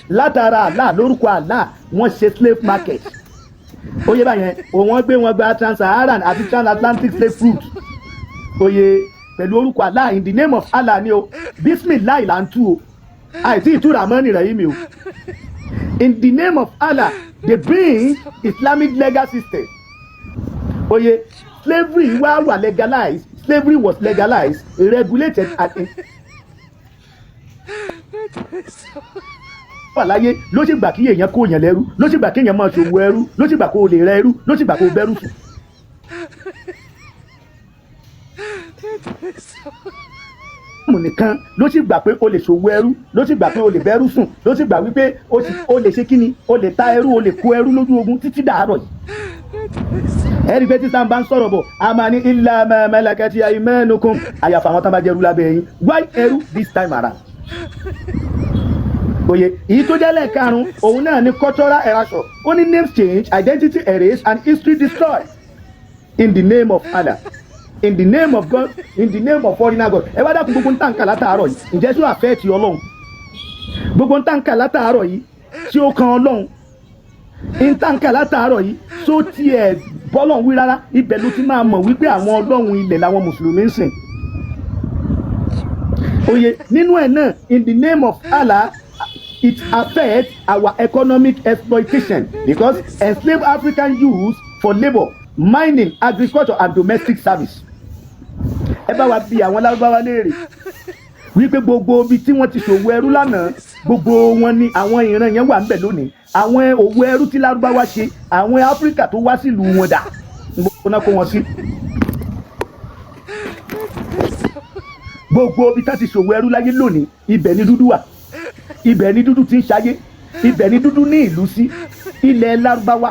Látara Allah, lórúkọ Allah, wọ́n ṣe slave market. Ó yé báyẹn, òun gbé wọn gba Trans-Saharan àti Transatlantic slave route. Oye, pẹ̀lú orúkọ Allah, in the name of Allah ni o. Bismillah là ń tú o, àìsí ìtura mọ́nì rẹ̀ yìí mi o. In the name of Allah, they bring Islamic legal system. Oye, slavery wá wà legalized. Slavery was legalized, regulated and wà láyé. Ló sì gbà kí èèyàn kó èèyàn lẹ́rú, ló sì gbà kí èèyàn máa ṣòwò ẹrú, ló sì gbà kó o lè rẹ ẹrú, ló sì gbà kó o bẹ́rù sùn. Mù nìkan ló sì gbà pé o lè ṣòwò ẹrú, ló sì gbà pé o lè bẹ́rù sùn, ló sì gbà wípé o lè ṣe kíni, o lè ta ẹrú, o lè kó ẹrú lójú ogun títí dàárọ̀ yìí. Ẹ̀rí pé tí sáà bá ń sọ̀rọ̀ bọ̀, a máa ní illa ma malakati aymanukum, àyàfà àwọn tó bá jẹ́rú lábẹ́ yín. Why ẹrú this time around? Oye, èyí tó jẹ́ lẹ́ẹ̀karùn-ún, òun náà ní cultural erasure. Ó ní names change, identity erased and history destroyed in the name of Allah, in the name of God, in the name of foreigner God. Ẹ wá dákun, gbogbo ń tànkà látàárọ̀ yìí, ǹjẹ́ tí ó àfẹ́ ti Ọlọ́run? Gbogbo ń tànkà látàárọ̀ yìí, tí ó kan Ọlọ́run? Ń tànkà látàárọ̀ yìí, tó tiẹ̀ bọ́lọ̀ wí rárá? Ibẹ̀ ló ti máa mọ̀ wípé àwọn ọlọ́run ilẹ̀ làwọn mùsùlùmí ń sìn. Oye, nínú ẹ̀ náà, in the name of Allah, it affects our economic exploitation because enslaved African youths for labour, mining, agriculture and domestic service. Ẹ bá wa bi àwọn Lárúbáwá léèrè wípé gbogbo ibi tí wọ́n ti ṣòwò ẹrú lánàá, gbogbo wọn ni àwọn ìran yẹn wà ńbẹ̀ lónìí. Àwọn òwò ẹrú tí Lárúbáwá ṣe, àwọn Áfíríkà tó wá sílùú wọn dà? Gbogbo náà kó wọn sí. Gbogbo ibi tá ti ṣòwò ẹrú láyé lónìí, ibẹ̀ ni dúdú wà, ibẹ̀ ni dúdú ti ń ṣayé, ibẹ̀ ni dúdú ní ìlú sí. Ilẹ̀ Lárúbáwá,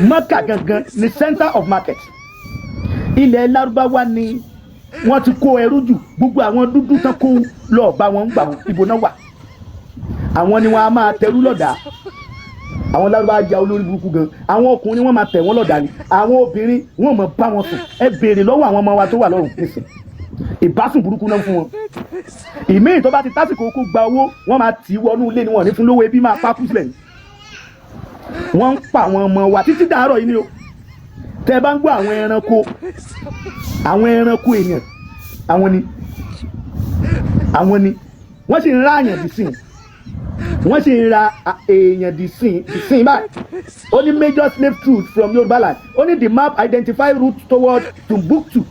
Mọ́kà gangan ni center of market. Ilẹ̀ Lárúbáwá ni wọ́n ti kó ẹrú jù. Gbogbo àwọn dúdú tán kó lọ bá wọn gbà wọn, ibo náà wà? Àwọn ni wọn a máa tẹrú lọ́dà. Àwọn Lárúbáwá ja olórí burúkú gan. Àwọn ọkùnrin, wọn máa tẹ̀ wọ́n lọ́dà ni. Àwọn obìnrin, wọn máa bá wọn sùn. Ẹ béèrè lọ́wọ́ àwọn ọmọ wa tó wà lọ́rùn nísìn, ìbásùn burúkú náà fún wọn. Ìmíì, tó bá ti tásìkò kó gba owó, wọ́n máa tì í wọnú ilé ni, wọ́n ní fún lówó, ebi máa pákú sílẹ̀ ni. Wọ́n ń pa àwọn ọmọ wa títí dàárọ̀ yìí ni o. Tẹ́ ẹ bá ń gbọ́ àwọn ẹranko, àwọn ẹranko èèyàn, àwọn ni, àwọn ni wọ́n sì ń ra àyàn dì sìn, wọ́n sì ń ra èèyàn dì sìn báyìí. Ó ní major slave route from Yorùbá land. Ó ní the map identify route toward Timbuktu,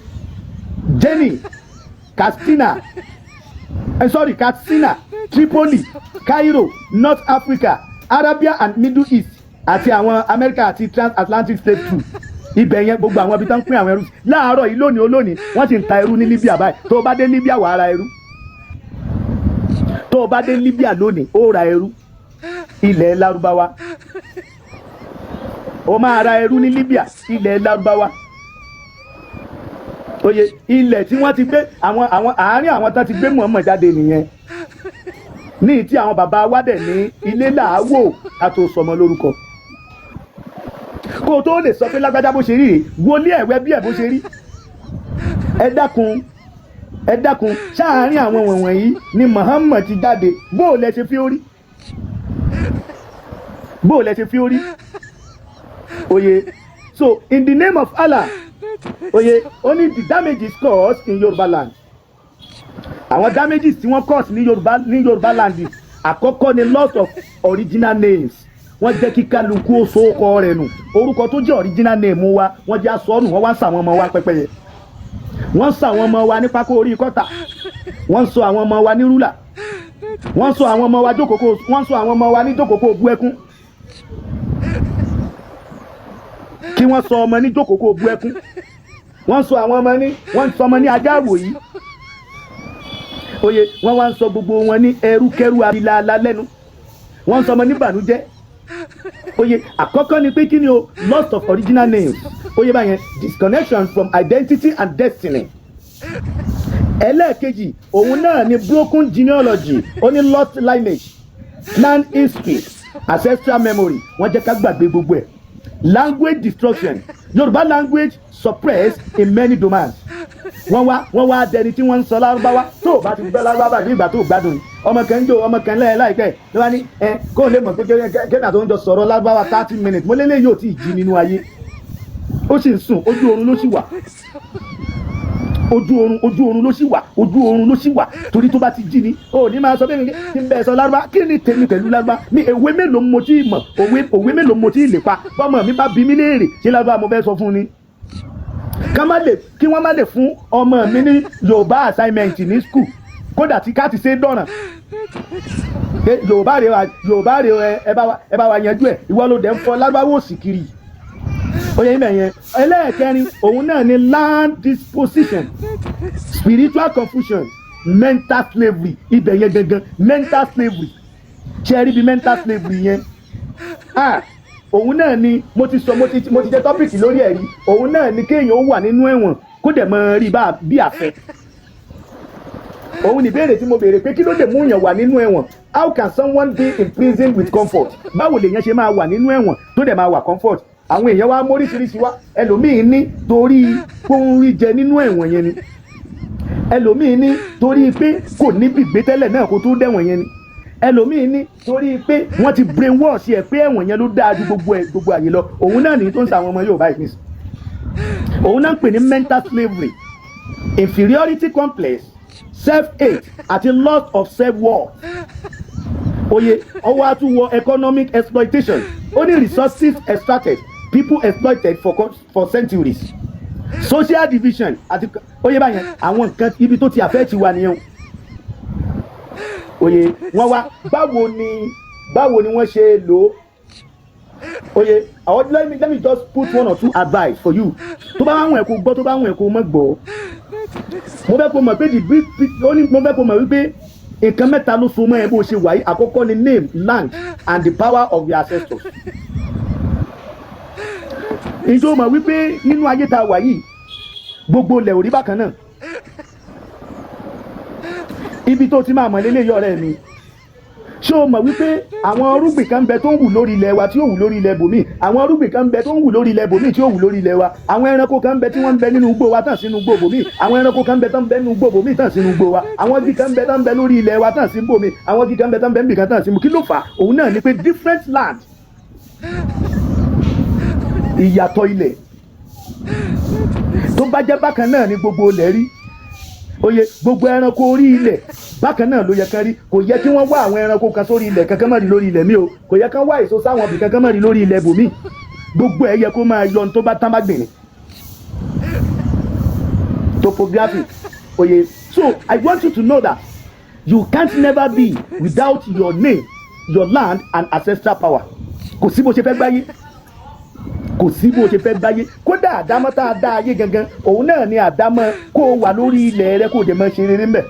Jenny, Katsina, sorry, Katsina, Tripoli, Cairo, North Africa, Arabia and Middle East, àti àwọn America, àti transatlantic slave route. Ibẹ̀ yẹn, gbogbo àwọn ibi tó ń pín àwọn ẹrú sí láàárọ̀ yìí lónìí olónìí, wọ́n sì ń ta ẹrú ní Libya báyìí. Tó o bá dé Libya, wàá ra ẹrú. Tó o bá dé Libya lónìí, ó ra ẹrú. Ilẹ̀ Lárúbáwá, ó máa ra ẹrú ní Libya, ilẹ̀ Lárúbáwá. Oye, ilẹ̀ tí wọ́n ti gbé àwọn àárín àwọn tó ti gbé Muhammad jáde nìyẹn, ní tí àwọn bàbá wa dẹ̀ ní ilé làáwò ká tó sọmọ lórúkọ. Kó o tó lè sọ pé lágbájá bó ṣe rí rèé, wọlé ẹ̀wẹ́ bí ẹ̀ bó ṣe rí. Ẹ dákun, ẹ dákun, sáàárín àwọn wọ̀nyí ni Muhammad ti jáde. Bó o lẹ ṣe fi ó rí? Bó o lẹ ṣe fi ó rí? Oye, so in the name of Allah, oye, only the damages caused in Yorùbá land. Àwọn damages tí wọ́n cause ní Yorùbá land, àkọ́kọ́ ni loss of original names. Wọ́n jẹ́ kí kálukú ó so ọkọ rẹ̀ nù. Orúkọ tó jẹ́ original name wa, wọ́n jẹ́ asọ́nù. Wọ́n wá ń sàwọn ọmọ wa pẹ́pẹ́yẹ, wọ́n ń sọ àwọn ọmọ wa ní pákó orí kọ́tà, wọ́n ń sọ àwọn ọmọ wa ní rúlà, wọ́n ń sọ àwọn ọmọ wa jókòó, wọ́n ń sọ àwọn ọmọ wa ní jókòó bú ẹkún. Kí wọ́n sọ ọmọ ní jókòó bú ẹkún, wọ́n ń sọ àwọn ọmọ ní, wọ́n ń sọ ọmọ ní ajá àwòyí. Oye, wọ́n wá ń sọ gbogbo wọn ní ẹrúkẹ́rú abilala lẹ́nu, wọ́n ń sọ ọmọ ní bànújẹ́. Oye, àkọ́kọ́ ni pé kí ni o? Loss of original names. Oye báyẹn, disconnection from identity and destiny. Ẹlẹ́ẹ̀kejì, òun náà ni broken genealogy. Ó ní lost lineage, clan history, ancestral memory. Wọ́n jẹ́ ká gbàgbé gbogbo ẹ̀. Language destruction, Yorùbá language suppressed in many domains. Wọ́n wá dẹni tí wọ́n ń sọ Lárúbáwá. Tó o bá ti gbọ́ Lárúbáwá bí ìgbà tó o gbádùn ni. Ọmọ kan ń jò, ọmọ kan lẹ́yìn láìpẹ́ ló wá ní ẹ kó lè mọ̀ pé kébà tó ń jọ sọ̀rọ̀ Lárúbáwá 30 minutes. Mo lélẹ̀ yóò tí ì jí nínú ayé, ó sì ń sùn, ojú oorun ló sì wà, ojú oorun, ojú oorun ló sì wà, ojú oorun ló sì wà. Torí tó bá ti jí ni ó ní máa sọ bẹ́ẹ̀ kí n bẹ́ẹ̀ sọ Lárúbá. Kí ni tèmi pẹ̀lú Lárúbá mi? Òwe mélòó mo ti mọ̀? Òwe mélòó mo ti lè pa? Bọ́mọ mi bá bi mí léèrè, ṣé Lárúbá mo fẹ́ sọ fún ni? Ká má lè kí wọ́n má lè fún ọmọ mi ní Yorùbá assignment ní school, kódà tí ká ti ṣe dọ̀ràn pé Yorùbá rè wa, Yorùbá rè ẹ, bá wa yanjú ẹ. Ìwọ ló dẹ̀ ń fọ Lárúbáwò sí kiri. Ó yẹ ibẹ̀ yẹn. Ẹlẹ́ẹ̀kẹrin, òun náà ni land disposition, spiritual confusion, mental slavery. Ibẹ̀ yẹn gangan, mental slavery. Ṣe rí bí mental slavery yẹn? Ah, òun náà ni mo ti sọ, mo ti jẹ́ topic lórí ẹ̀rí. Òun náà ni kéèyàn ó wà nínú ẹ̀wọ̀n, kó dẹ̀ mọ rí bá bí àfẹ́. Òun ní ìbéèrè tí mo béèrè pé kí ló lè mú yàn wà nínú ẹ̀wọ̀n? How can someone be in prison with comfort? Báwo lèèyàn ṣe máa wà nínú ẹ̀wọ̀n tó dẹ̀ máa wà comfort? Àwọn èèyàn wá móríṣiríṣi wá. Ẹlòmíín ní torí kó ń rí jẹ nínú ẹ̀wọ̀n yẹn ni. Ẹlòmíín ní torí pé kò níbi gbé tẹ́lẹ̀ náà kó tó dẹ̀wọ̀n yẹn ni. Ẹlòmíín ní torí pé wọ́n ti brainwash ẹ̀ pé ẹ̀wọ̀n yẹn ló dáa ju gbogbo ẹ̀ gbogbo àyè lọ. Òun náà ní tó ń sa àwọn ọmọ Yorùbá yìí nísìn. Òun náà ń pè ní mental slavery, inferiority complex, self-hate àti loss of self-worth. Oye ọwọ́ àtúwọ̀ economic exploitation. Ó ní resources extracted, people exploited for centuries, social division àti oye báyẹn. Àwọn nǹkan ibi tó ti affect wa nìyẹn. Oye wọ́n wá, báwo ni wọ́n ṣe lò ó? Oye àwọn, let me just put one or two advice for you. Tó bá wùn ẹ́ kó gbọ́, tó bá wùn ẹ́ kó má gbọ́. Mo fẹ́ kó mọ̀ pé the big ó ní, mo fẹ́ kó mọ̀ wípé nǹkan mẹ́ta ló so mọ́ ẹ bó ṣe wà yìí. Àkọ́kọ́ ni name, land and the power of your ancestors. Ìjọ mọ̀ wípé nínú ayé tá a wà yìí, gbogbo ilẹ̀ ò rí bákan náà. Ibi tó ti máa mọ̀ lélẹ́yìí, ọ̀rẹ́ mi, ṣé o mọ̀ wípé àwọn irúgbìn kan ń bẹ tó ń wù lórí ilẹ̀ wa tí ó wù lórí ilẹ̀ bòmíì? Àwọn irúgbìn kan ń bẹ tó ń wù lórí ilẹ̀ bòmíì tí ó wù lórí ilẹ̀ wa. Àwọn ẹranko kan ń bẹ tí wọ́n ń bẹ nínú igbó wa tàn sínú igbó bòmíì. Àwọn ẹranko kan ń bẹ tó ń bẹ nínú igbó bòmíì tàn sínú igbó wa. Àwọn igi kan ń bẹ tó ń bẹ lórí ilẹ̀ wa tàn sí bòmíì. Àwọn igi kan ń bẹ tó ń bẹ níbì kan tàn sí. Kí ló fà á? Òun náà ni pé different land, ìyàtọ̀ ilẹ̀. Tó bá jẹ́ bákan náà ni gbogbo ilẹ̀ rí, oye gbogbo ẹranko orí ilẹ̀ bákan náà ló yẹ kán rí. Kò yẹ kí wọ́n wá àwọn ẹranko kan sórí ilẹ̀ kankan má rí lórí ilẹ̀ mi o. Kò yẹ kán wá èso sáwọn ibì kankan má rí lórí ilẹ̀ bòmí. Gbogbo ẹ̀ yẹ kó máa yọ ohun tó bá tán bá gbìn ní topography. Oye, so I want you to know that you can't never be without your name, your land and ancestral power. Kò sí bó ṣe fẹ́ gbáyé, kò sí bó ṣe fẹ́ gbáyé. Kódà àdámọ́ tá a dá ayé gangan, òun náà ni àdámọ́ kó o wà lórí ilẹ̀ rẹ, kó o dẹ̀ máa ṣe rere ńbẹ̀.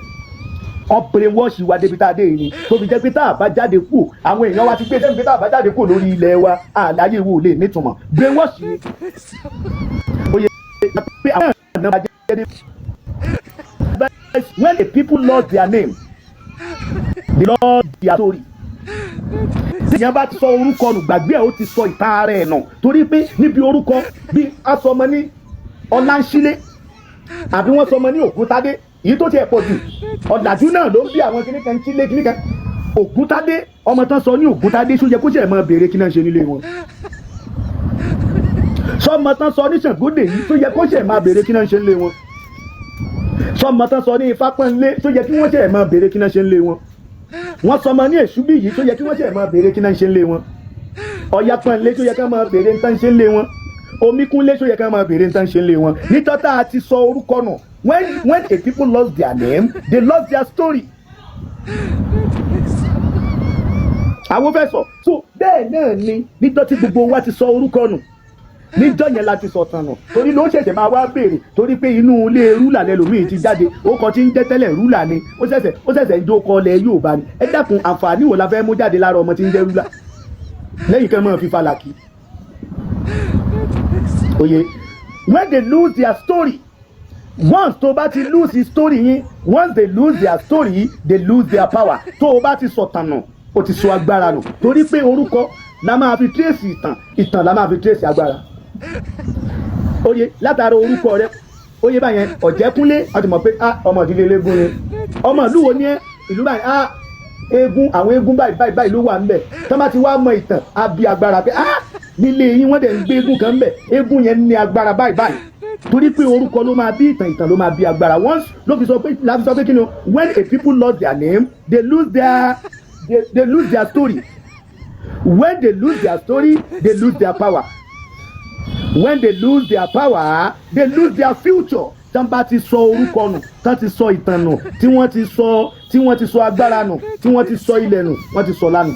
Ọ̀pẹ̀rẹ̀ wọ́ọ̀ṣì wa débi tá a dé yìí ni tó fi jẹ́ pé tá a bá jáde kú, àwọn èèyàn wa ti gbé sẹ́yìn pé tá a bá jáde kú lórí ilẹ̀ wa, àlàyé wo lè nítumọ̀. Brainwash ni. Ó yẹ pé àwọn àna bá jẹ́ dé. When the people lost their name, they lost their story. Tíyẹn bá ti sọ orúkọ nù, gbàgbé ẹ̀, ó ti sọ ìtàn ara ẹ̀ nù. Torí pé níbi orúkọ, bí asọmọ ní Ọláńsílẹ̀ àbí wọ́n sọmọ ní Ògúntádé, èyí tó tiẹ̀ pọ̀ jù, ọ̀làjú náà ló ń bí àwọn kìnnìkan sílé kìnnìkan Ògúntádé. Ọmọ tán sọ ní Ògúntádé, ṣó yẹ kó ṣe máa béèrè kí náà ṣe nílé wọn? Sọmọ tán sọ ní Ṣàngódè yìí, tó yẹ kó ṣe máa béèrè kí náà ṣe nílé wọn? Sọmọ tán sọ ní Ifápọ́nlé, tó yẹ kí wọ́n ṣe máa béèrè kí náà ṣe nílé wọn? Wọ́n sọmọ ní Èṣùbí yìí, tó yẹ kí wọ́n ṣe máa béèrè kí náà ṣe nílé wọn? Ọ̀yápọ̀nlé, tó yẹ ká máa béèrè ń tán ṣe nílé wọn? Omíkúnlé, tó yẹ ká máa béèrè ń tán ṣe nílé wọn? Nítorí tá a ti sọ orúkọ nù, when a people lost their name, they lost their story. Àwọn fẹ́ sọ so bẹ́ẹ̀ náà ni níjọ́ tí gbogbo wa ti sọ orúkọ nù, níjọ́ yẹn la ti sọ tán nù. Torí ló ṣẹ̀ṣẹ̀ máa wá béèrè, torí pé inú ilé rúlà lẹ́lòmíì ti jáde. Ó kọ tí ń jẹ́ tẹ́lẹ̀ rúlà ni, ó ṣẹ̀ṣẹ̀ ń jó kọ lẹ̀ Yorùbá ni. Ẹ dákun, àǹfààní wo la fẹ́ mú jáde lára ọmọ tí ń jẹ́ rúlà lẹ́yìn kan máa fi falàkì? Oye, when they lose their story, once tó bá ti lose his story yín, once they lose their story, they lose their power. Tó o bá ti sọ̀tàn nù, o ti sọ agbára nù, torí pé orúkọ la máa fi trace ìtàn, ìtàn la máa fi trace agbára. Oye látara orúkọ rẹ, oye báyẹn, Ọ̀jẹ̀kúnlé, a ti mọ̀ pé ah, ọmọ ìdílé eléégún ni. Ọmọ ìlú wo ni ẹ? Ìlú báyìí. Ah, Eégún, àwọn eégún báyìí báyìí báyìí ló wà ńbẹ̀. Tán bá ti wá mọ ìtàn, á bí agbára pé, ah, nílé yín, wọ́n dẹ̀ ń gbé eégún kan ńbẹ̀, eégún yẹn ní agbára báyìí báyìí, torí pé orúkọ ló máa bí ìtàn, ìtàn ló máa bí agbára. Once ló fi sọ pé, la fi sọ pé kí ni o, when a people lost their name, they lose their story. When they lose their story, they lose their power. When they lose their power, they lose their future. Tán bá ti sọ orúkọ nù, tán ti sọ ìtàn nù, tí wọ́n ti sọ agbára nù, tí wọ́n ti sọ ilẹ̀ nù, wọ́n ti sọ lánàá.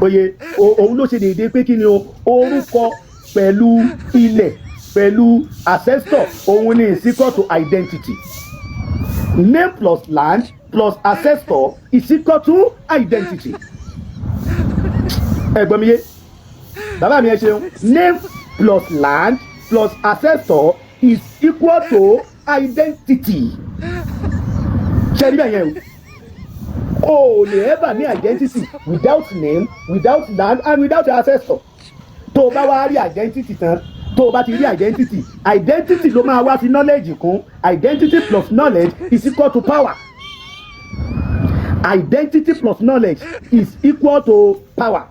Oye, òun ló ṣe déédéé pé kí ni o, orúkọ pẹ̀lú ilẹ̀ pẹ̀lú ancestor, òun ni is equal to identity. Name plus land plus ancestor is equal to identity. Ẹ̀gbọ́n mi yé, bàbá mi, ẹ ṣeun. Name plus land plus ancestor is equal to identity. Ṣe rí bẹ́ẹ̀ yẹn o? O ò lè ever ní identity without name, without land and without your ancestor. Tó o bá wá rí identity tán, tó o bá ti rí identity, identity ló máa wá fi knowledge kún. Identity plus knowledge is equal to power. Identity plus knowledge is equal to power.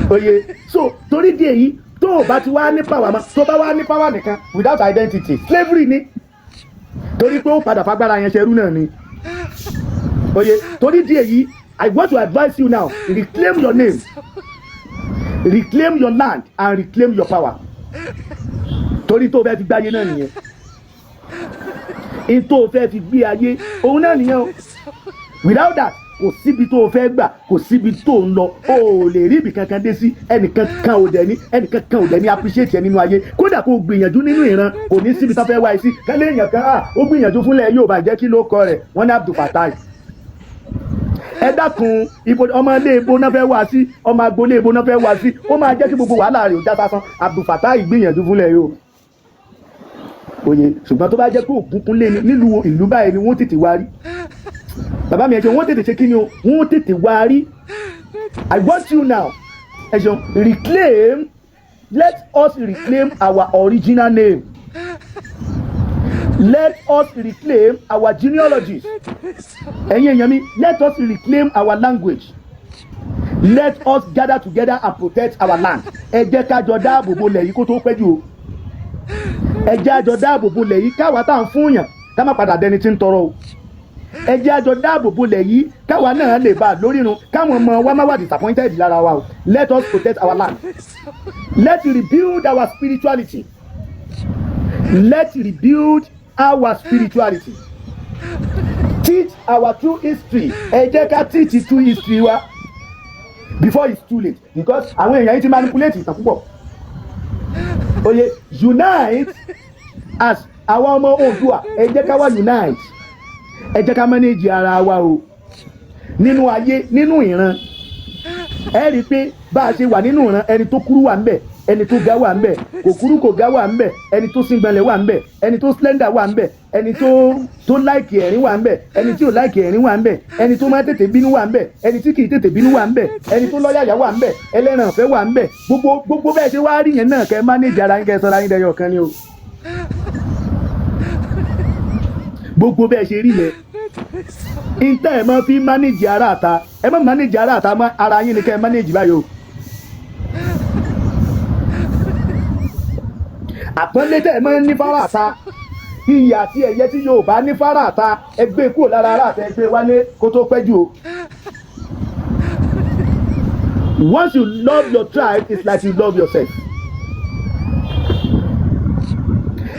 Oye, so torí díẹ̀ yìí, tó o bá ti wá ní power mọ́, tó o bá wá ní power nìkan without identity, slavery ni, torí pé ó padà fagbára yẹn ṣerú náà ni. Oye, torí díẹ̀ yìí, I want to advise you now: reclaim your name, reclaim your land and reclaim your power, torí tó o fẹ́ fi gbáyé náà nìyẹn. In tó o fẹ́ fi gbé ayé, òun náà nìyẹn o. Without that, kò síbi tó o fẹ́ gbà, kò síbi tó o ń lọ, o ò lè rí ibì kankan dé sí. Ẹnìkan kan ò dẹ̀ ní appreciate ẹ nínú ayé. Kódà kó o gbìyànjú nínú ìran, kò ní síbi tó fẹ́ wá ẹ sí. Kẹ́lẹ́ èèyàn kan, ah, ó gbìyànjú fúnlẹ̀ yóò bá jẹ́, kí ló kọ rẹ̀? Wọ́n ní Abdulfatai. Ẹ dákun, ibo, ọmọ ilé ibo náà fẹ́ wá sí? Ọmọ agboolé ibo náà fẹ́ wá sí? Ó máa jẹ́ kí gbogbo wàhálà rẹ̀ ó já sásán. Abdulfatai gbìyànjú fúnlẹ̀ yóò oye, ṣùgbọ́n tó bá jẹ́ pé Ògúnkúnlé ni nílùú ìlú báyìí ni wọ́n tètè wá rí. Bàbá mi, ẹ ṣeun. Wọ́n tètè ṣe kí ni o, wọ́n tètè wá rí. I want you now, ẹ ṣeun, reclaim, let us reclaim our original name. Let us reclaim our genealogies. Ẹ̀yin èèyàn mi, let us reclaim our language. Let us gather together and protect our land. Ẹ jẹ́ ká jọ dáàbò bo lẹ̀ yìí kó tó pẹ́ jù o. Ẹ jẹ́ á jọ dáàbò bo lẹ̀ yìí, káwa tá à ń fún yàn ká má padà dẹni tí ń tọrọ o. Ẹ jẹ́ á jọ dáàbò bo lẹ̀ yìí, káwa náà lè bá a lórírun, káwọn ọmọ wa má wà disappointed lára wa o. Let us protect our land. Let's rebuild our spirituality. Let's rebuild our spirituality. Teach our true history. Ẹ jẹ́ ká teach true history wa before it's too late, because àwọn èèyàn yìí ti manipulate ìtàn púpọ̀. Oye, unite as àwọn ọmọ Oòduà. Ẹ jẹ́ ká wá unite. Ẹ jẹ́ ká manage ara wa o. Nínú ayé, nínú ìran, ẹ rí i pé bá a ṣe wà nínú ìran, ẹni tó kúrú wà ń bẹ̀, ẹni tó ga wà ń bẹ̀, kò kúrú kò ga wà ń bẹ̀, ẹni tó síngbọnlẹ̀ wà ń bẹ̀, ẹni tó slender wà ń bẹ̀, ẹni tó like ẹ̀rín wà ń bẹ̀, ẹni tí ò like ẹ̀rín wà ń bẹ̀, ẹni tó máa tètè bínú wà ń bẹ̀, ẹni tí kì í tètè bínú wà ń bẹ̀, ẹni tó lọ́yàyà wà ń bẹ̀, ẹlẹ́ran ọ̀fẹ́ wà ń bẹ̀. Gbogbo gbogbo bẹ́ẹ̀ ṣe wá rí yẹn náà, kẹ́ manage ara yín, kẹ́ sọ́ra yín dẹyọ kan ni o. Gbogbo bẹ́ẹ̀ ṣe rí yẹn, ìtẹ́ ẹ̀ máa fi manage ara àta, ẹ má manage ara àta mọ́, ara yín ni kẹ́ ẹ manage báyìí o. Àpọ́nlé tẹ́ ẹ máa ń ní fara àta, iyì àti ẹ̀yẹ tí Yorùbá ní fara àta, ẹ gbé kúrò lára ara àta, ẹ gbé wálé kó tó pẹ́ jù o. Once you love your tribe, it's like you love yourself.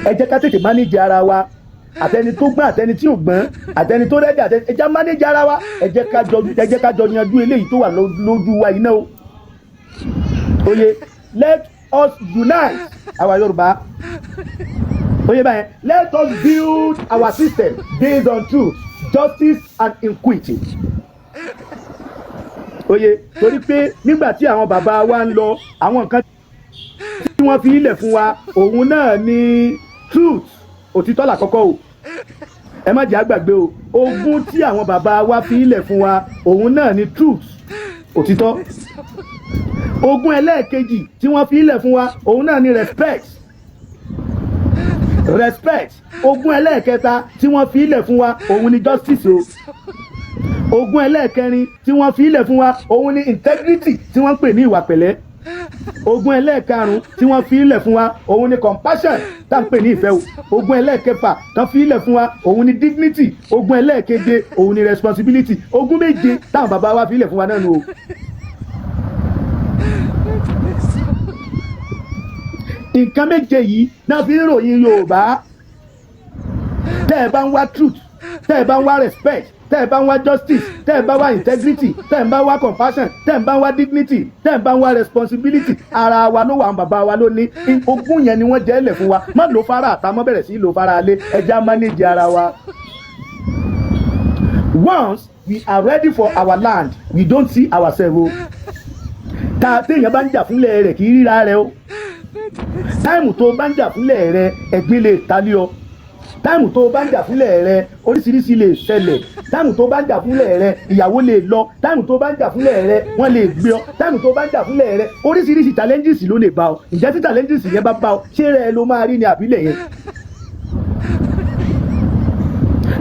Ẹ jẹ́ ká tètè manage ara wa, àtẹni tó gbọ́n, àtẹni tí ò gbọ́n, àtẹni tó ready, àtẹni, ẹ jẹ́ manage ara wa. Ẹ jẹ́ ká jọ yanjú eléyìí tó wà lójú wa yìí náà o. Oye, let us unite our Yorùbá. Oye báyẹn, let us build our system based on truth, justice and equity. Oye, torí pé nígbà tí àwọn bàbá wa ń lọ, àwọn nǹkan tí wọ́n fi ilẹ̀ fún wa, òun náà ni truth, òtítọ́ làkọ́kọ́ o. Ẹ má jẹ́ àgbàgbé o. Ogún tí àwọn bàbá wa fi ilẹ̀ fún wa, òun náà ni truth, òtítọ́. Ogún ẹlẹ́ẹ̀kejì tí wọ́n fi ilẹ̀ fún wa, òun náà ni respect, respect. Ogún ẹlẹ́ẹ̀kẹta tí wọ́n fi ilẹ̀ fún wa, òun ni justice o. Ogún ẹlẹ́ẹ̀kẹrin tí wọ́n fi ilẹ̀ fún wa, òun ni integrity, tí wọ́n ń pè ní ìwà pẹ̀lẹ́. Ogún ẹlẹ́ẹ̀karùn tí wọ́n fi ilẹ̀ fún wa, òun ni compassion, tá à ń pè ní ìfẹ́ o. Ogún ẹlẹ́ẹ̀kẹfà tán fi ilẹ̀ fún wa, òun ni dignity. Ogún ẹlẹ́ẹ̀keje, òun ni responsibility. Ogún méje táwọn bàbá wa fi ilẹ̀ fún wa náà nù o. Nǹkan méje yìí náà fi ń ròyìn Yorùbá. Tẹ́ ẹ bá ń wá truth, tẹ́ ẹ bá ń wá respect, tẹ́ ẹ bá ń wá justice, tẹ́ ẹ bá wá integrity, tẹ́ ẹ bá ń wá compassion, tẹ́ ẹ bá ń wá dignity, tẹ́ ẹ bá ń wá responsibility, ara wa ló wà, àwọn bàbá wa ló ní. Ogún yẹn ni wọ́n jẹ́ lẹ̀ fún wa. Má lò fara àtàmọ́, bẹ̀rẹ̀ sí lò fara alé. Ẹ jẹ́ á manage ara wa. Once we are ready for our land, we don't see ourselves o. Ta téèyàn bá ń jà fúnlẹ̀ rẹ̀, kì í ríra rẹ̀ o. Time tó bá ń jà fúnlẹ̀ rẹ̀, ẹ̀gbin lè talé ọ. Time tó bá ń jà fúnlẹ̀ rẹ̀, oríṣiríṣi lè ṣẹlẹ̀. Time tó bá ń jà fúnlẹ̀ rẹ̀, ìyàwó lè lọ. Time tó bá ń jà fúnlẹ̀ rẹ̀, wọ́n lè gbé ọ. Time tó bá ń jà fúnlẹ̀ rẹ̀, oríṣiríṣi challenges ló lè bá ọ. Ǹjẹ́ tí challenges yẹn bá bá ọ, ṣé rẹ̀ ló máa rí ni àbílẹ̀ yẹn?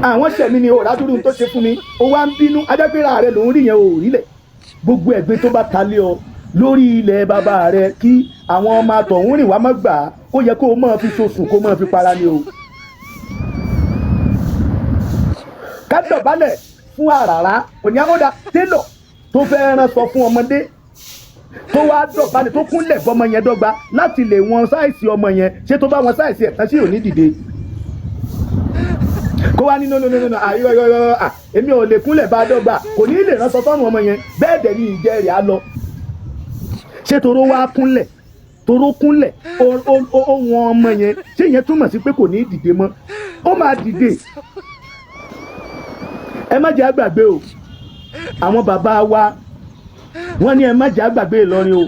Àwọn sẹ̀mí ni òrádúró tó ṣe fún mi, ó wá ń bínú ajápẹ́ra rẹ̀ lòún rí yẹn ò rí lẹ̀. Gbogbo ẹ̀gbin tó bá ta lé ọ lórí ilẹ̀ bàbá rẹ, kí àwọn ọmọ àtọ̀hún rìn wá má gbà á. Ó yẹ kó o máa fi sosùn, kó o máa fi para ni o. Ká dọ̀bálẹ̀ fún àràrá òní àkọ́dá télọ̀ tó fẹ́ rán sọ fún ọmọdé, tó wá dọ̀bálẹ̀, tó kúnlẹ̀ bọ́mọ yẹn dọ́gba láti lè wọn size ọmọ yẹn. Ṣé tó bá wọn size ẹ̀ tán, sí òní dìde kó wá ní no, no, no, no, àyọ yọ yọ, à èmi ò lè kúnlẹ̀ bá dọ́gba, kò ní lè ránṣọ fáwọn ọmọ yẹn. Bẹ́ẹ̀ dẹ̀ ni ìjẹ́ rẹ̀ á lọ. Ṣé toró wá kúnlẹ̀, toró kúnlẹ̀, ó wọn ọmọ yẹn, ṣé ìyẹn túmọ̀ sí pé kò ní dìde mọ́? Ó máa dìde. Ẹ má jẹ́ àgbàgbé o. Àwọn bàbá wa, wọ́n ní ẹ má jẹ́ àgbàgbé Ìlọrin o.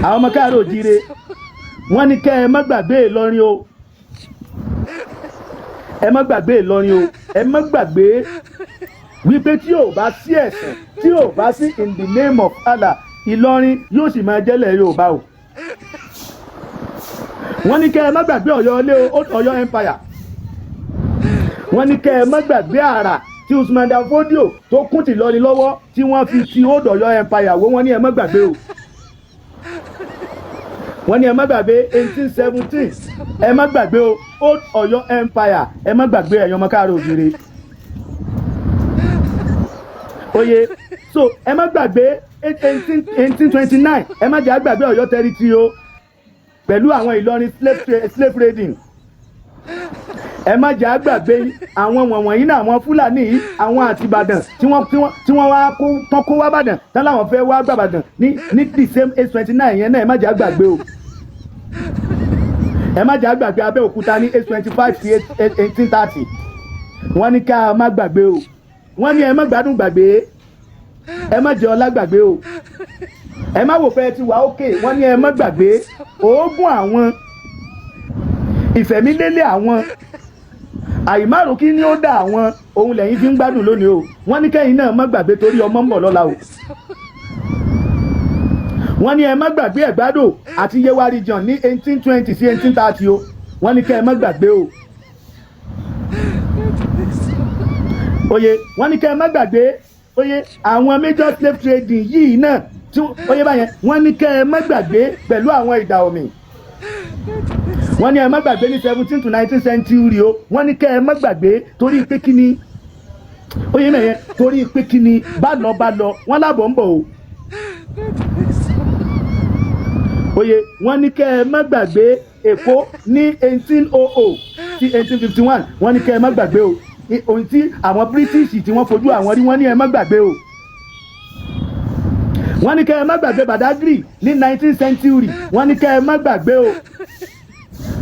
Àwọn ọmọ káàárọ̀ òjíire, wọ́n ní kẹ́ ẹ má gbàgbé Ìlọrin o. Ẹ má gbàgbé Ìlọrin o. Ẹ má gbàgbé wípé tí ò bá sí ẹ̀sìn, tí ò bá sí in the name of Allah, Ìlọrin yóò sì máa jẹ́lẹ̀ Yorùbá o. Wọ́n ní kẹ́ ẹ má gbàgbé Ọ̀yọ́ ilé o, Ọ̀yọ́ empire. Wọ́n ní kẹ́ ẹ má gbàgbé àrà tí Usman Dan Fodio tó kún ti Ìlọrin lọ́wọ́, tí wọ́n fi ti old Ọ̀yọ́ empire wó. Wọ́n ní ẹ má gbàgbé o. Wọ́n ní ẹ má gbàgbé 1817. Ẹ má gbàgbé o, old Ọ̀yọ́ empire. Ẹ má gbàgbé, ẹ̀yàn ọmọ káàárọ̀ òjìrè oye. So ẹ má gbàgbé 1829. Ẹ má jẹ́ àgbàgbé Ọ̀yọ́ territory o, pẹ̀lú àwọn Ìlọrin slave raiding. Ẹ má jẹ́ àgbàgbé àwọn wọ̀nwọ̀nyí náà, àwọn Fúlàní yìí, àwọn àti Ìbàdàn tí wọ́n wá kó tán, kó wá Bàdàn tán, láwọn fẹ́ wá gbàbàdàn ní the same 829 yẹn náà. Ẹ má jẹ́ àgbàgbé o. Ẹ má jẹ́ àgbàgbé Abẹ́òkúta ní 825 sí 1830. Wọ́n ní ká má gbàgbé o. Wọ́n ní ẹ má gbádùn gbàgbé, ẹ má jẹ́ ọlá gbàgbé o. Ẹ má wò pé ẹ ti wà ókè. Wọ́n ní ẹ má gbàgbé oògùn àwọn ìfẹ̀mílélẹ̀, àwọn àìmárò kí ni ó dà àwọn ohun lẹ́yìn fi ń gbádùn lónìí o. Wọ́n ní kẹ́yìn náà má gbàgbé, torí ọmọ ń bọ̀ lọ́la o. Wọ́n ní ẹ má gbàgbé Ẹ̀gbádò àti Yewa region ní 1820 sí 1830 o. Wọ́n ní kẹ́ ẹ má gbàgbé o. Oye, wọ́n ní kẹ́ ẹ má gbàgbé oye àwọn major slave trading yìí náà tí oye báyẹn. Wọ́n ní kẹ́ ẹ má gbàgbé pẹ̀lú àwọn ìdà omi. Wọ́n ní ẹ má gbàgbé ní 17 to 19 century o. Wọ́n ní kẹ́ ẹ má gbàgbé, torí pé kí ni oye mẹ́yẹn? Torí pé kí ni? Bá lọ, bá lọ, wọ́n lábọ̀ ń bọ̀ o. Oye, wọ́n ní kẹ́ ẹ má gbàgbé Èkó ní 1800 sí 1851. Wọ́n ní kẹ́ ẹ má gbàgbé o, ohun tí àwọn British tí wọ́n fojú àwọn rí. Wọ́n ní ẹ má gbàgbé o. Wọ́n ní kẹ́ ẹ má gbàgbé Badagry ní 19th century. Wọ́n ní kẹ́ ẹ má gbàgbé o.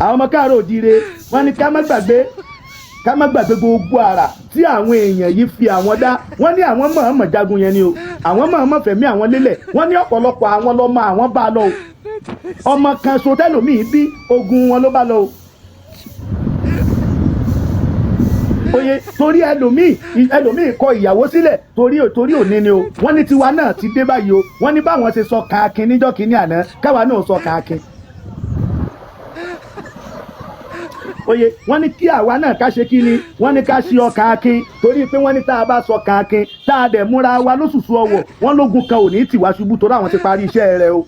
Àwọn ọmọ káàárọ̀ òjíire, wọ́n ní ká má gbàgbé, ká má gbàgbé gbogbo àrà tí àwọn èèyàn yìí fi àwọn dá. Wọ́n ní àwọn mọ̀ọ́mọ̀ jagun yẹn ni o, àwọn mọ̀ọ́mọ̀ fẹ̀mí àwọn lélẹ̀. Wọ́n ní ọ̀pọ̀lọpọ̀ àwọn lọ́mọ àwọn bá lọ o. Ọmọ kan so tẹ́lòmíì bí, ogun wọn ló bá lọ o. Oye, torí ẹlòmíì kọ ìyàwó sílẹ̀ torí òní ni o. Wọ́n ní tiwa náà ti dé báyìí o. Wọ́n ní báwọn ṣe sọ kàákin níjọ́ kínní àná, káwa náà sọ kàákin. Oye, wọ́n ní kí àwa náà ká ṣe kí ni? Wọ́n ní ká ṣe ọkàn akin, torí pé wọ́n ní tá a bá sọ ọkàn akin, tá a dẹ̀ múra wa lóṣùṣù ọwọ̀, wọ́n lógun kan ò ní tì wá ṣubú, torí àwọn ti parí iṣẹ́ rẹ̀ o.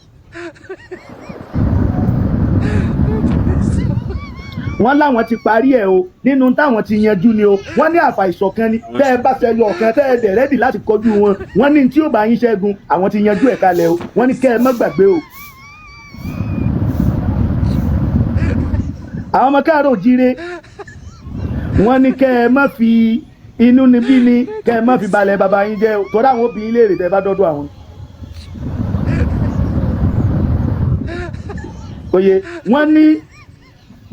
Wọ́n láwọn ti parí ẹ̀ o, nínú táwọn ti yanjú ni o. Wọ́n ní àfà ìṣọ̀kan ni, tẹ́ ẹ bá fẹ́ yọ ọ̀kan, tẹ́ ẹ dẹ̀ ready láti kọjú wọn, wọ́n ní tí ó bá yín ṣẹ́gun, àwọn ti yanjú ẹ̀ kalẹ̀ o. Wọ́n ní kẹ́ ẹ má gbàgbé o. Àwọn ọmọ káàárọ̀ òjíire, wọ́n ní kẹ́ ẹ má fi inú níbí ni, kẹ́ ẹ má fi balẹ̀ bàbá yín jẹ́ o, torí àwọn obìnrin léèrè tẹ́ ẹ bá dọ́dọ̀ àwọn. Oye, wọ́n ní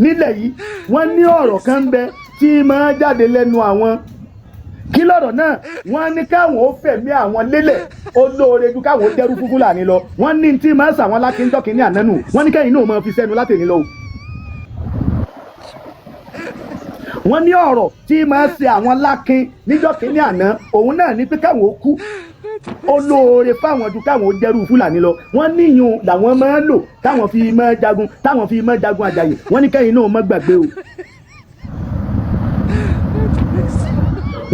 nílẹ̀ yìí, wọ́n ní ọ̀rọ̀ kan ń bẹ tí máa jáde lẹ́nu àwọn. Kí lọ̀rọ̀ náà? Wọ́n ní káwọn ó fẹ̀mí àwọn lélẹ̀, ó lóore ju káwọn ó dẹ́rú fún Fúlàní lọ. Wọ́n ní tí máa ń sàwọn lákíndọ́kì ní ànánù, wọ́n ní kẹ́yìn náà máa fi sẹ́nu látẹ̀ní lọ o. Wọ́n ní ọ̀rọ̀ tí máa ń ṣe àwọn lákin níjọ́ kínní àná, òun náà ní pé káwọn ó kú, ó lóore fáwọn ju káwọn ó dẹ́rù Fúlàní lọ. Wọ́n níyùn làwọn máa ń lò táwọn fi máa jagun, táwọn fi máa jagun àjàyè. Wọ́n ní kẹ́yìn náà má gbàgbé o.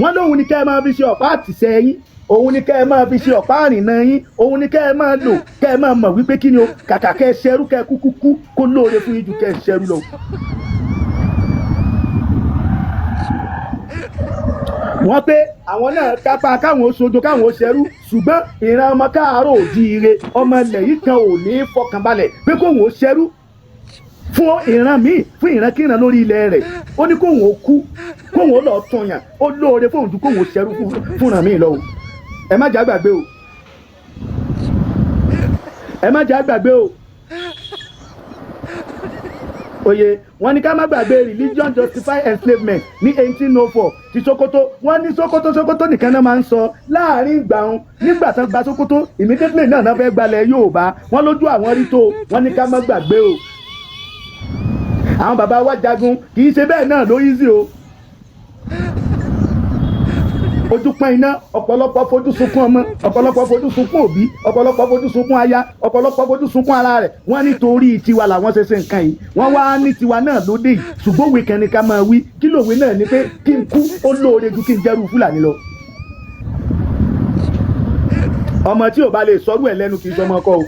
Wọ́n lóhun ní kẹ́ ẹ máa fi ṣe ọ̀pá àtìsẹ́ yín, òun ní kẹ́ ẹ máa fi ṣe ọ̀pá àrìnà yín, òun ní kẹ́ ẹ máa lò kẹ́ ẹ máa mọ̀ wípé kí ni o, kàkà kẹ́ ẹ ṣẹrú kẹ́ ẹ kúkú kú, kó lóore fún yín ju kẹ́ ẹ ṣẹrú lọ. Wọ́n pé àwọn náà kápá káwọn ó sojo káwọn ó ṣẹrú, ṣùgbọ́n ìran ọmọ káàárọ̀ òjíire, ọmọ ilẹ̀ yìí kan ò ní fọkànbalẹ̀ pé kóun ó ṣẹrú fún ìran míì, fún ìrankíran lórí ilẹ̀ rẹ̀. Ó ní kóun ó kú, kóun ó lọ tún yàn, ó lóore fóun ju kóun ó ṣẹrú fúnra míì lọ o. Ẹ má jà gbàgbé o, ẹ má jà gbàgbé o. Oye, wọ́n ní ká má gbàgbé religion justify enslavement ní 1804 ti Sokoto. Wọ́n ní Sokoto, Sokoto nìkan náà máa ń sọ láàrin ìgbà wọn. Nígbà tán gba Sokoto, immediately náà náà fẹ́ gbalẹ̀ Yorùbá, wọ́n lójú àwọn rí tó. Wọ́n ní ká má gbàgbé o. Àwọn bàbá wa jagun, kì í ṣe bẹ́ẹ̀ náà ló easy o. Ojú pọ́n iná, ọ̀pọ̀lọpọ̀ fojú sunkún ọmọ, ọ̀pọ̀lọpọ̀ fojú sunkún òbí, ọ̀pọ̀lọpọ̀ fojú sunkún aya, ọ̀pọ̀lọpọ̀ fojú sunkún ara rẹ̀. Wọ́n ní torí tiwa làwọn ṣe ṣe nǹkan yìí, wọ́n wá ní tiwa náà lóde yìí, ṣùgbọ́n òwe kan ní ká máa wí. Kí lòwe náà ni pé kí n kú ó lóore ju kí n jẹ́rú Fúlàní lọ. Ọmọ tí ò bá lè sọrú ẹ̀ lẹ́nu kì í sọmọ ọkọ o.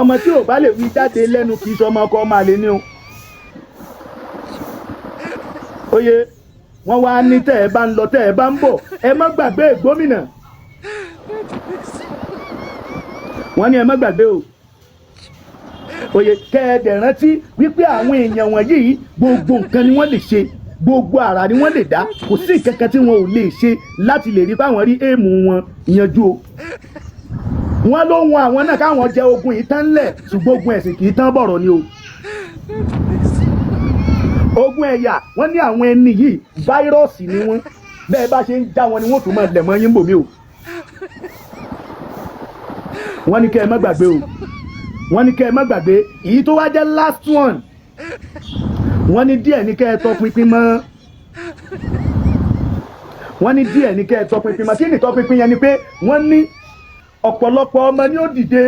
Ọmọ tí ò bá lè wí jáde lẹ́nu kì í sọmọ ọkọ, ọmọ àlè ni o. Oye, wọ́n wá ní tẹ́ ẹ bá ń lọ, tẹ́ ẹ bá ń bọ̀, ẹ má gbàgbé gómìnà. Wọ́n ní ẹ má gbàgbé o. Oye, kẹ́ ẹ dẹ̀ rántí wípé àwọn èèyàn wọ̀nyí gbogbo nǹkan ni wọ́n lè ṣe, gbogbo àrà ni wọ́n lè dá, kò sí nǹkan kan tí wọn ò lè ṣe láti lè rí báwọn rí èèmù wọn yanjú o. Wọ́n ló wọn àwọn náà káwọn jẹ ogun yìí tán lẹ̀, ṣùgbọ́n ogun ẹ̀sìn kì í tán bọ̀rọ̀ ni o. Ogun ẹ̀yà, wọ́n ní àwọn ẹni yìí fáírọ́ọ̀sì ni wọ́n, bẹ́ẹ̀ bá ṣe ń já wọn ni wọ́n tún máa lẹ̀ mọ́ yín bòmí o. Wọ́n ní kẹ́ ẹ má gbàgbé o. Wọ́n ní kẹ́ ẹ má gbàgbé èyí tó wá jẹ́ last one. Wọ́n ní díẹ̀ ní kẹ́ ẹ tọpinpin mọ́. Wọ́n ní díẹ̀ ní kẹ́ ẹ tọpinpin mọ́. Kí ni tọpinpin yẹn ni pé wọ́n ní ọ̀pọ̀lọpọ̀ ọmọ ni ó dìde,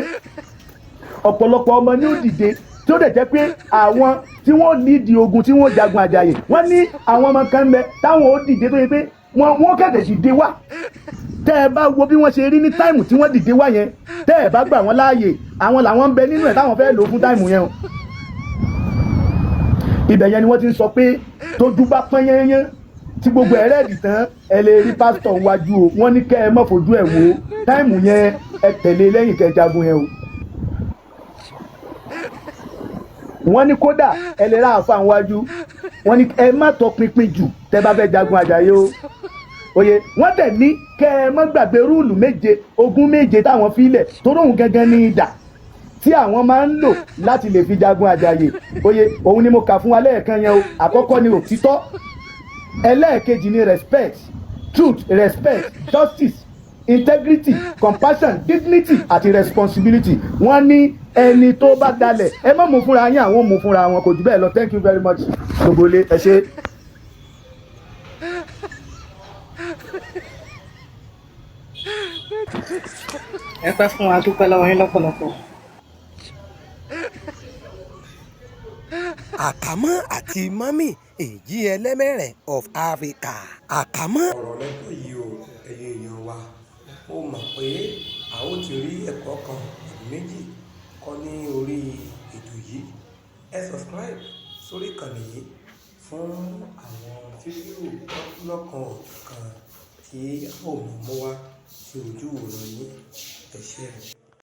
ọ̀pọ̀lọpọ̀ ọmọ ni ó dìde tí ó dẹ̀ jẹ́ pé àwọn tí wọ́n lídìí ogun tí wọ́n jagun àjàyè. Wọ́n ní àwọn ọmọ kan ń bẹ táwọn ó dìde tó yẹ pé wọ́n kẹ̀tẹ̀ sì dé wá. Tẹ́ ẹ bá wo bí wọ́n ṣe rí ní táìmù tí wọ́n dìde wá yẹn, tẹ́ ẹ bá gbà wọ́n láàyè, àwọn làwọn ń bẹ nínú ẹ̀ táwọn fẹ́ lò fún táìmù yẹn o. Ibẹ̀ yẹn ni wọ́n ti ń sọ pé tójú bá pọ́n yẹ́nyẹ́ tí gbogbo ẹ̀ rẹ́ẹ̀dì tán, ẹ lè rí pásítọ̀ wájú o. Wọ́n ní kẹ́ ẹ má fojú ẹ̀ wò ó, táìmù yẹn ẹ tẹ̀lé lẹ́yìn kẹ́ jagun yẹn o. Wọ́n ní kódà ẹ lè ra àfa wájú. Wọ́n ní ẹ má tọpinpin jù tẹ́ bá fẹ́ jagun àjàyè o. Oye, wọ́n dẹ̀ ní kẹ́ ẹ má gbàgbé rúùlù méje, ogún méje táwọn fi lẹ̀, torí òun gangan ní idà tí àwọn máa ń lò láti lè fi jagun àjàyè. Oye, òun ni mo kà fún wa lẹ́ẹ̀kan yẹn o. Àkọ́kọ́ ni òtítọ́, ẹlẹ́ẹ̀kejì ni respect, truth, respect, justice, integrity, compassion, dignity àti responsibility. Wọ́n ní ẹni tó bá dalẹ̀, ẹ má mú fúnra yín, àwọn mú fúnra wọn, kò jù bẹ́ẹ̀ lọ. Thank you very much, gbogbo ilé, ẹ ṣé. Ẹ pẹ́ fún wa, dúpẹ́ lọ́wọ́ yín lọ́pọ̀lọpọ̀. Àkàmọ́ àti mọ́mì èjì ẹlẹ́mẹ̀rẹ̀ of Africa. Àkàmọ́. Ọ̀rọ̀ lẹ́gbọ̀n yìí o, ẹ̀yin èèyàn wa, mo mọ̀ pé a ó ti rí ẹ̀kọ́ kan àbí méjì kọ́ ní orí ètò yìí. Ẹ subscribe sórí ìkànnì yìí fún àwọn fídíò lọ́kan òjọ̀kan tí a ó mọ̀ mú wá sí ojú ìwòran yín. Ẹ ṣé o.